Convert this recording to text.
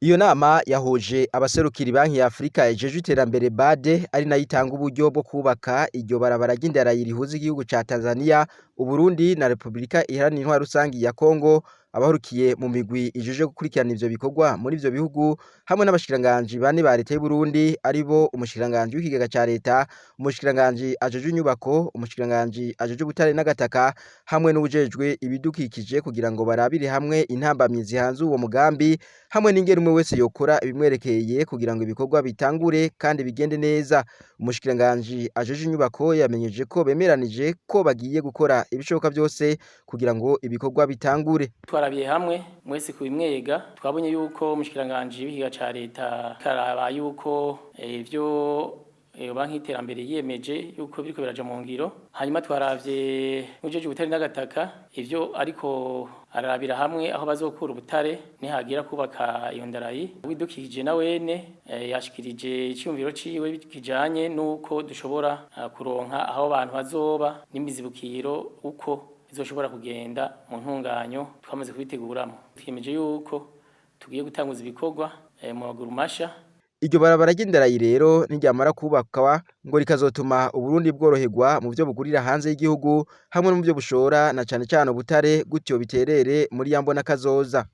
Iyo nama yahuje abaserukira Banki ya Afrika ijejwe iterambere BAD, ari nayo itanga uburyo bwo kubaka iryo barabara ry'indarayi rihuza igihugu ca Tanzania, Uburundi na Republika Iharanira Intwaro Rusangi ya Kongo, abahurukiye mu migwi ijejwe gukurikirana ivyo bikorwa muri ivyo bihugu, hamwe n'abashikiranganji bane ba leta y'u Burundi, aribo umushikiranganji w'ikigega ca leta, umushikiranganji ajejwe inyubako, umushikiranganji ajejwe ubutare n'agataka, hamwe n'uwujejwe ibidukikije, kugira ngo barabire hamwe intambamyi zihanze uwo mugambi hamwe n'ingene umwe wese yokora ibimwerekeye kugira ngo ibikorwa bitangure kandi bigende neza. Umushikiranganji ajejwe inyubako yamenyeje ko bemeranije ko bagiye gukora ibishoboka byose kugira ngo ibikorwa bitangure. Twarabiye hamwe mwese kubimwega, twabonye yuko umushikiranganji w'ikiga ca leta karaba yuko ivyo banki y'iterambere yiyemeje yuko biriko biraja mu ngiro. Hanyuma twaravye mujeje ubutare n'agataka ivyo ariko ararabira hamwe aho bazokura ubutare nihagira kubaka iyo ndarayi. Widukikije na wene yashikirije icyumviro ciwe kijanye nuko dushobora kuronka aho abantu bazoba n'imizibukiro uko izoshobora kugenda mu ntunganyo twamaze kubiteguramo. Twiyemeje yuko tugiye gutanguza ibikorwa mu maguru masha. Iryo barabara ry'indarayi rero niryamara kubakwa ngo rikazotuma Uburundi bworoherwa mu vyo bugurira hanze y'igihugu hamwe no mu vyo bushora, na cane cane ubutare, gutyo biterere muri ya mbona kazoza.